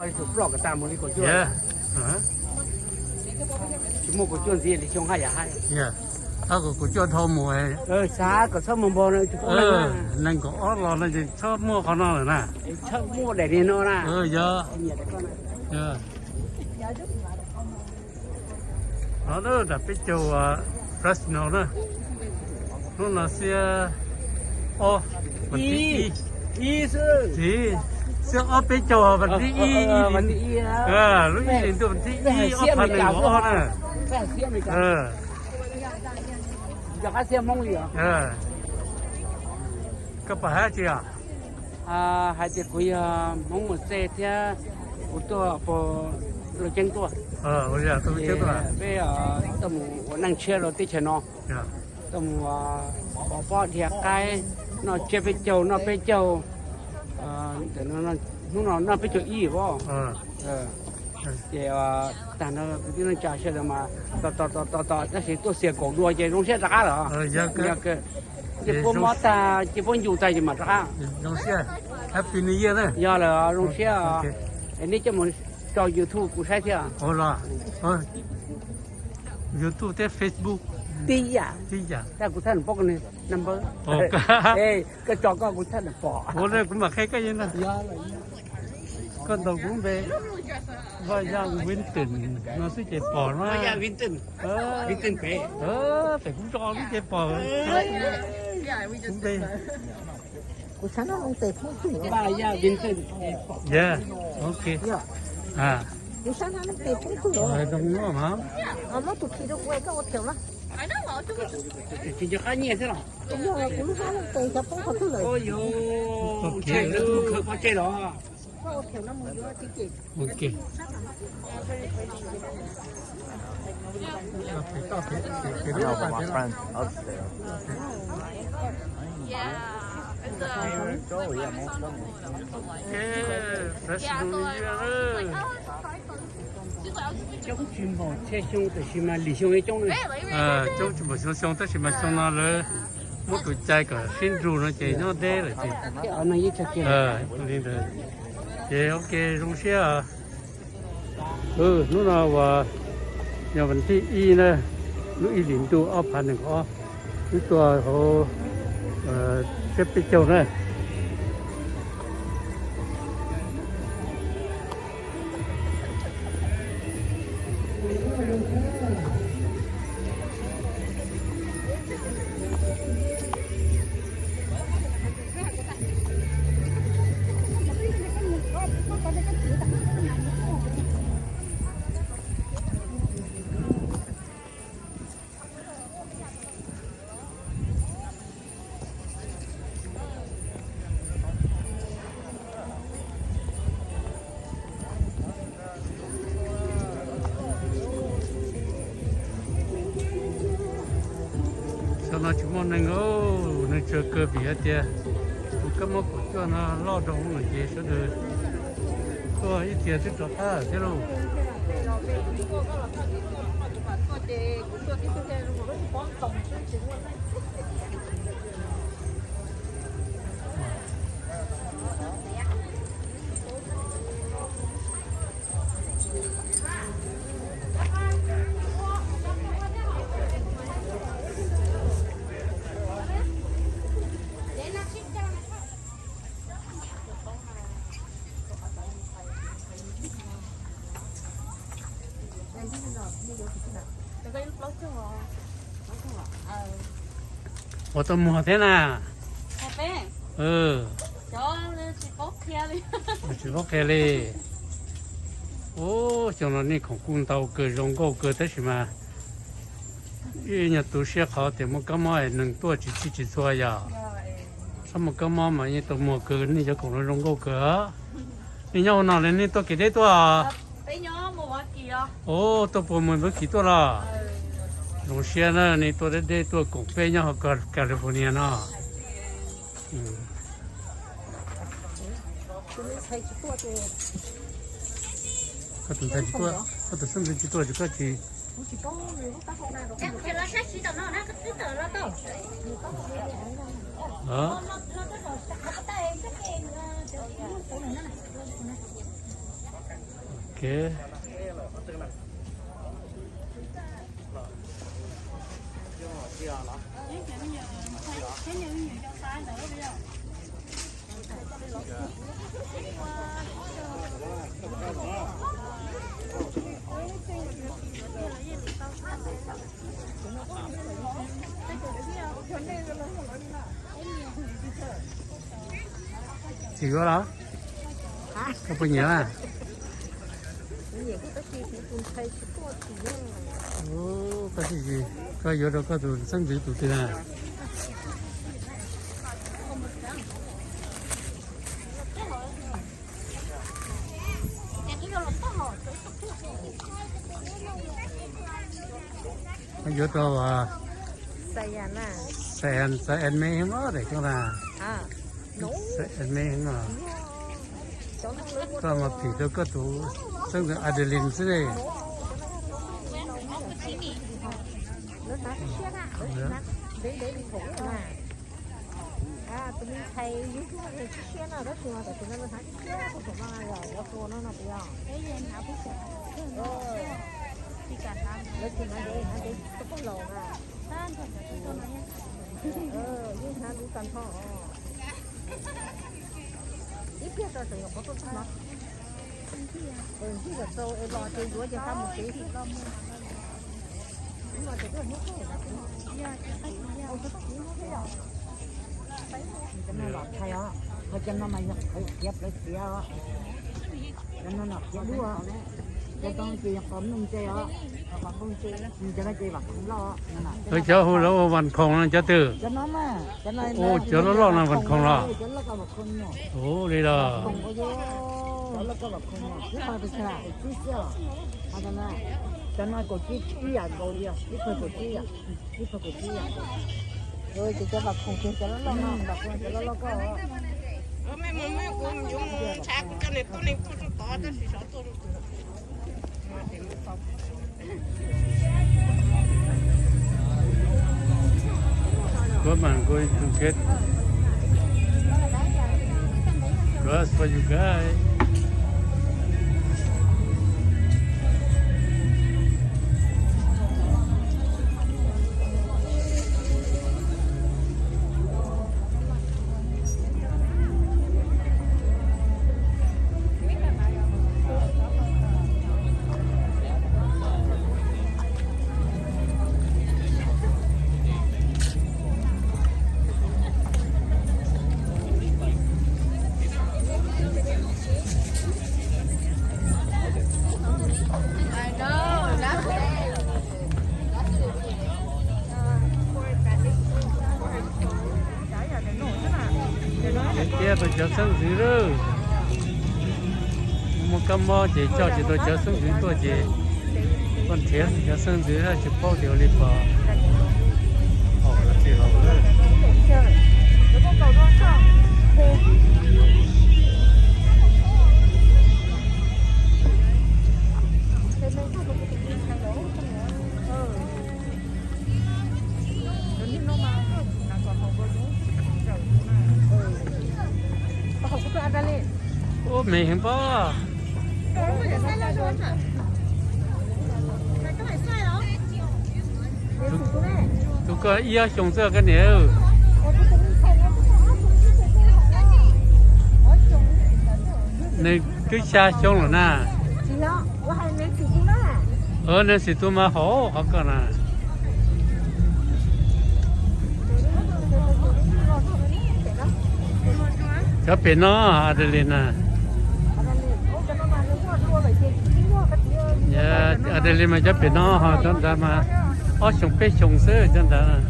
Ploj kom tag mus li kaum cuaj. Tsis muaj kaum cuaj ntxiv li xyoo haj yam hais. Ab, kom kaum cuaj dhau mus. Xav kom txhob mus npaug no tsis pub neeg. Nees nkaum ob los no ces txhob muaj qhov no lawm na. Txhob muaj daim niag no na. Yog. Qhov no nram peb caug Fresno na. Hnub no xiab ob, vas thib ib. Txiv, xiab ob peb caug vas thib ib. Lub ib hlis ntuj vas thib ib ob phav nees nkaum ob na. Koj pom hais tsi os? Hais tias kuv yog Hmoob Mus Txej thiab kuv tuaj puag Looj Ceeb tuaj. Peb tuaj mus ua neej tshiab rau teb chaws no, tuaj mus pov pob dhia qaib, noj tsiab peb caug, noj peb caug, hnub no noj peb caug ib os. Ces tag no kwv tij neej tsa sawv daws mas tos tos tos tos tab sis tuaj xias kaum dua ces zoo siab rov qab lawm. Ces puab mob tag ces puab ncu tag ces mam rov qab. Yog lawm, zoo siab. Es neb coj mus tso YouTube kuv saib thiab. YouTube thiab Facebook tib yam. Tib yam. Kuv txhaj pom koj number. Koj tso koj kuv txhaj pom. Kuv mam qhia koj. Koj ntaus kuv npe Vaj Yaj Vinton no xwb ces pom na. Pem kuv tso xwb ces pom. Kuv npe. Kuv sab no loo tes poob twg? Vaj Yaj Vinton. Yog, ok. Kuv sab no loo tes poob twg? Muab tus khi rau kuv es koj ua theem los. Tsis nco qab nyiaj xwb los? Yog kuv lub sab loo tes xyov poob qhov twg lawm. Ntshai lub khawv pob tseg los. Koj ua theem no mus yuav tsis ces. Coob tsis npaum txhiab xyoo tab sis mas lim xyoo coob. Coob tsis npaum xyoo xyoo tab sis mas xyoo no lawv muab tus cai kom sib nrug no ces nyob deb lawm ces. Li ntawd ces ok, zoo siab. Hnub no uas yog vas thib ib na, lub ib hlis ntuj ob phav nees nkaum ob, wb tuaj hauv tsiab peb caug na. Xyoo no tsis muaj neeg, neeg tsawg kawg vim hais tias tus kab mob kaum cuaj no loj dhau lawm ces sawv daws tuaj ib txhia twb rov qab thiab lauj. Ua tau muag thiab na. Tsis paub qhia li. Ub, xyoo no nej khoom kuj ntau kawg zoo nkauj kawg tab sis mas ib nyuag tu siab qhov tias muaj kab mob es neeg tuaj tsis txhij tsis txhua yom. Txhob muaj kab mob mas yeej tau muag kawg, nej cov khoom no zoo nkauj kawg. Nej nyob ua no los nej tuaj kev deb tuaj? Ub, tuaj puag mus Npab Kis tuaj los? Zoo siab na, nej tuaj deb deb tuaj koom peb nyob hauv California no. Koj tus ntxhais tsis tuaj, koj tus xeeb ntxwv tsis tuaj ces koj tsis. Kev. Tsis yuav los? Koj puas nyiam? Koj tsis, koj yuav rau koj tus xeeb ntxwv tus twg na? Koj yuav rau Xais As, Xais As me heev os, daim koj na. Xais As me heev os. Koj mas phim rau koj tus xeeb ntxwv Adeline xwb ne. Tus me ntxhais yug tub tsis siab no, tab sis mas tam sim no hnav siab tau thaum no yog yuav tua no no puas yog? Lawv tsis hnav ntev, hnav ntev tau pog laus na. Yeej hnav lub tag nrho os. Ib pliag tso tseem yuav qhuav tuaj txog no. Ntxig kom txaus es los ces yuav ces xa mus tsev xwb. Cov no los thaij os, ho cov no mas yog qhwv khiav plawv xiav os. Cov no los khiav dub os. Cov no ces yog qos nplooj ntse os, qos nplooj ntse. Cov no ces vam khoom loj. Lawv cov hu lawv ua vam khoom no cov twg? Cov loj loj no vam khoom los? Ua li los? Cov no kaum tsib, ib yam nkaus li, ib phav kaum tsib, ib phav kaum tsib yam. Ces cov vam khoom ces cov loj loj no, vam khoom cov loj loj koj. Come on, going to get grass for you guys. Tiag tiag, tus cov xeeb ntxwv lawm. Muaj kab mob ces coj tsis tau cov xeeb ntxwv tuaj ces koj nrhiav cov xeeb ntxwv tsis paub tias ua li pom. Haus tsis haus lawm. Ub, me heev pob. Tus koj ib ob xyoos xwb koj niam. Nws twb xya xyoo lawm na. Nws xim tus mas haum qhov koj na. Cov pem no, Adeline na. Adeline mas cov pem no ho cov nrad mas ob xyoos peb xyoos xwb cov nrad.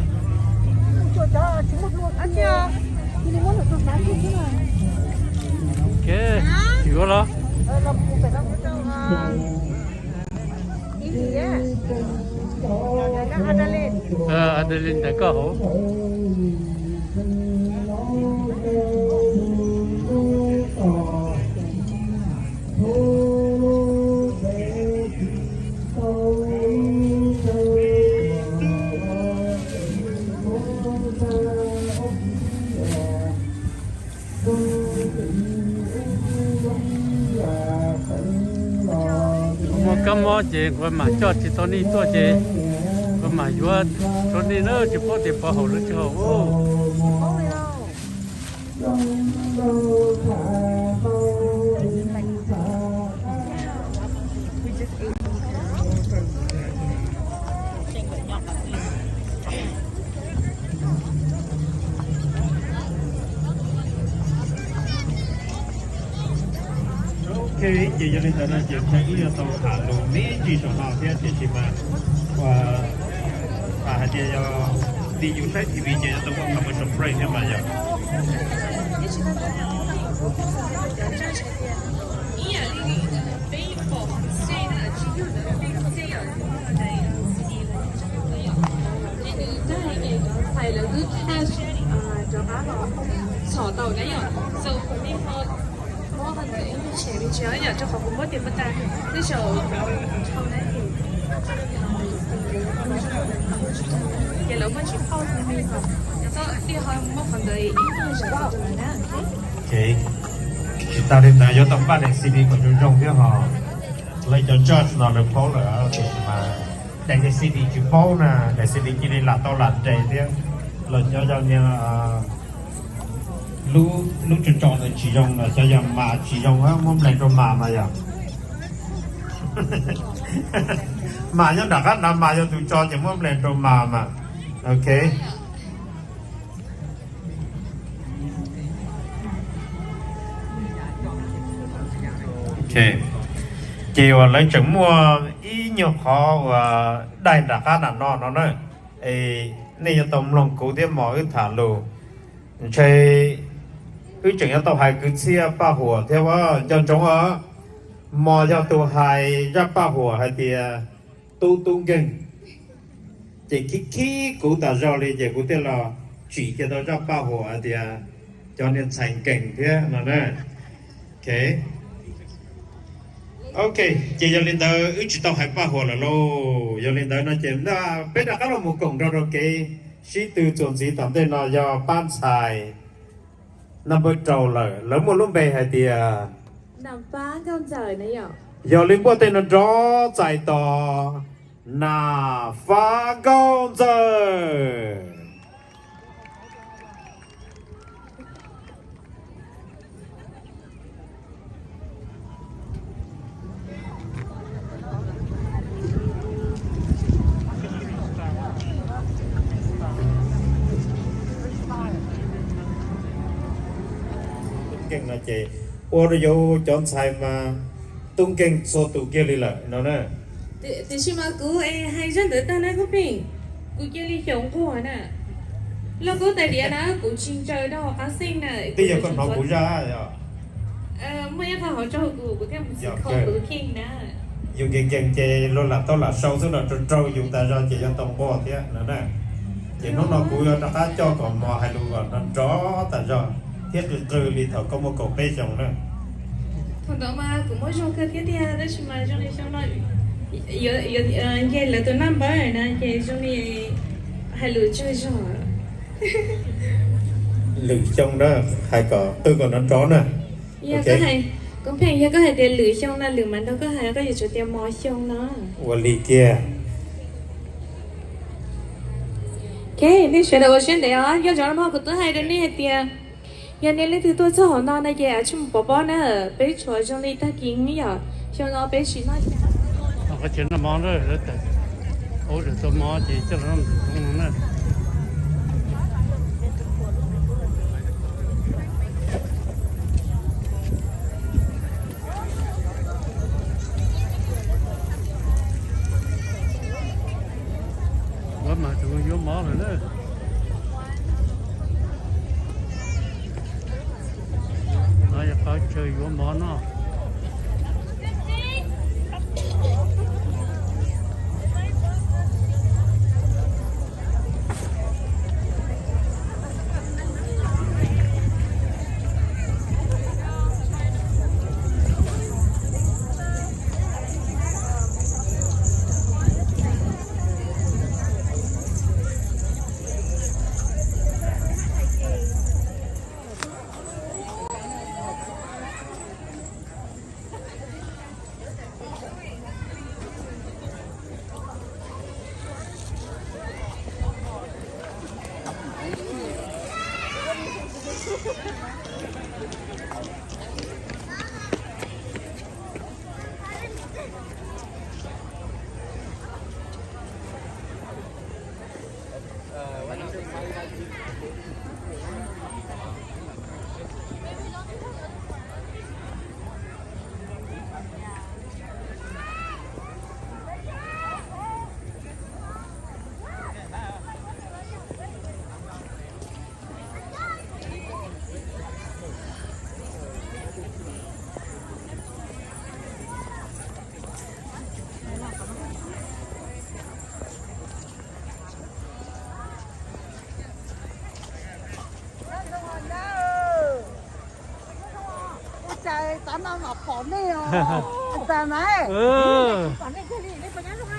Kev, yuav los? Adeline ntawm koj hauv. Kab mob ces nquag mam coj tsis tau nej tuaj ces nquag mam yuav rau nej na, tsis paub tias puas haum los tsis haum. Ok, ces yog li ntawd no ces peb wb yuav tau tham lus me ntsis saum no thiab, tiam sis mas hais tias yog li yus saib T V ces yuav tau muaj commercial break thiab mas yog. Txhom tau na yom, so kuv nej ho muab qhov ntawd ib nyuag tshem me ntsis yom, rau qhov kuv muab tias puas tas, tej zaum dhau na, ces lawv muaj tsis pauj me, yog txhob li ho muab qhov ntawd ib nyuag zam rau lawv na. Tsis tas li ntawd yuav tau npaj daim C D kom zoo zoo thiab ho, lawv cov judge no lawv paub lawm tiam sis mas daim C D tsis paub na, daim C D cia li lam tau lam nres thiab los cov yog niag lub tso tso ntawd tsis zoo los cov yog mas tsis zoo muab nplees rau mas mas yog. Mas nyob nram qab nrad mas yog tus tso ces muab nplees rau mas mas. Ok. Ces uas lawv tseem muaj ib nyuag qhov uas daig nram qab nram no no na, es nej yuav tau mloog kuv thiab Mos wb tham lus. Ntshe wb tseem yuav tau hais kwv txhiaj paj huam thiab, nco ntsoov os. Mos yog tus hais zaj paj huam hais tias tub tub nkeeg, ces khib khib kuv tas zog li ces kuv thiaj los tsim kiag tau zaj paj huam hais tias cov niag ntxhais nkees thiab no na. Ok, ces yog li ntawd wb tsis tau hais paj huam lawm lauj. Yog li ntawd no ces peb rov qab los mus koom nrog rau kev sib tw txuas ntxiv tom ntej no yog pab ntxhais number rau lawm, lawv muaj lub npe hais tias Nam Fab Nkauj Ntxawm na yom. Yog li npuaj tej no nrov txais tos Nam Fab Nkauj Ntxawm. Tub nkeeg no ces ua rau yus cov ntxhais mas tub nkeeg txhua tus kiag li lawm no na. Tiam sis mas kuv hais zaj ntawd tag na Koob Pheej, kuv cia li xyaum nquag na. Lauj Kaub tais diav na kuv tsis ntsaws rau hauv qab xeej na. Twb yog koj hnov kuv zaj yog. Muaj ib qho hauv tsaug kuv, kuv thiaj mus txhim kho kuv kheej na. Yus nkees nkees ces luag lam tau lam sau xwb los rau rau yus tas zog ces yuav tau nquag thiab no na. Ces hnub no kuv yuav rov qab coj kom Mos hais lus kom nrov nrov tas zog thiab qw qw li thaum koj muaj kaum peb xyoo na. Thaum ntawd mas kuv muaj zog kawg thiab tiag, tab sis mas zoo li xyoo no yuav nce lawv tus naj npawb na ces zoo li hais lus tsawg zog. Lwm xyoo na, hais kom qw kom nrov nrov na. Koob Pheej, yog koj hais tias lwm xyoo no lwm mas nrog koj hais, koj yuav tsum tias Mos xyoo no. Ua li kiag. Ok, nej sawv daws ua siab ntev os, nco ntsoov no kuv twb hais rau nej hais tias yog nej leej twg tuaj txog hauv no no ces tsij mus pov pob na, peb tshuav zoo li tag kis yom, xyoo no peb tsis noj cas. Qhov tseem noj mov na, lawv tawm, ua tawm tau mov ces coj los noj ntawm no na. Yuav mas tus yuav mov lawm na. No yog qhov chaw yuav mov noj. No mas pom nej os. Tas na.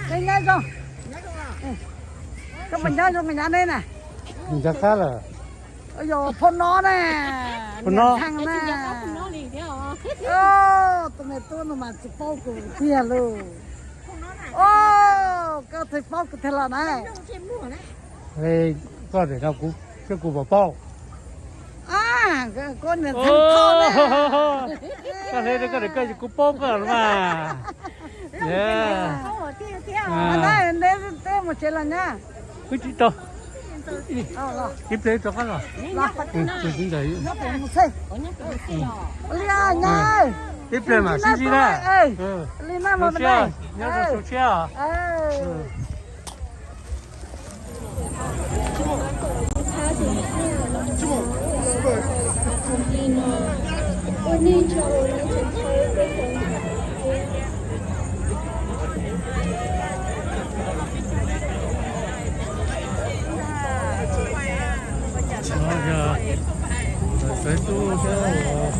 Nej nyob zoo. Koj puas nyob zoo, nyob nej na? Nyob qab lawm. Yog phauj no ne. Phauj no. Tus me tub no mas tsis paub kuv tiag lauj. Koj thiaj paub kuv tiag los na. Koj, kuv, kuv puas paub? Koj niam ntxhais thoj ne. Koj hle rau koj, koj kuv paub koj los mas. Neb mus tsev los nyab. Wb tsis tau. Ib pliag rov qab los. Li nyab, ib pliag mam sib ntsib na. Li na los nyob zoo siab. Xaiv tub thiab.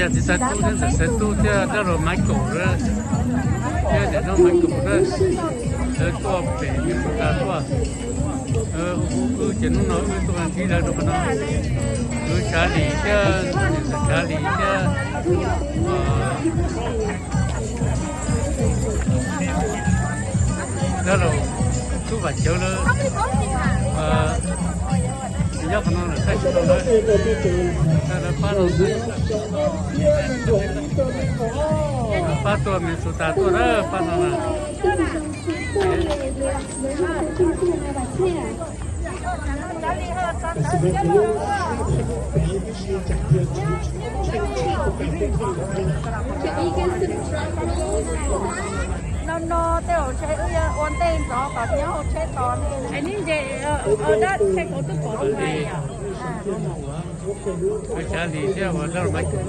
Yog txiv xaiv tub thiab ntxawm xaiv tub thiab dab laug Maiv Kaum thiab niam no Maiv Kaum na, lawv tuaj pem Minnesota tuaj. Wb ces hnub no wb tuaj ntsib lawv rau qhov no. Wb Tsav Lis thiab niam ntxawm Tsav Lis thiab dab laug Tub Vam Cawv lawv nyob qhov no lawm, thaij tsis tau lawv, lawv pab no, pab tuaj Minnesota tuaj na, pab no na. No no tej hauv tsheb wb yuav ua ntej ntxov kom nyob hauv tsheb tos nej. Dab tsheb kauv twb pom lawm. Tsav Lis thiab ua dab laug Maiv Kaum.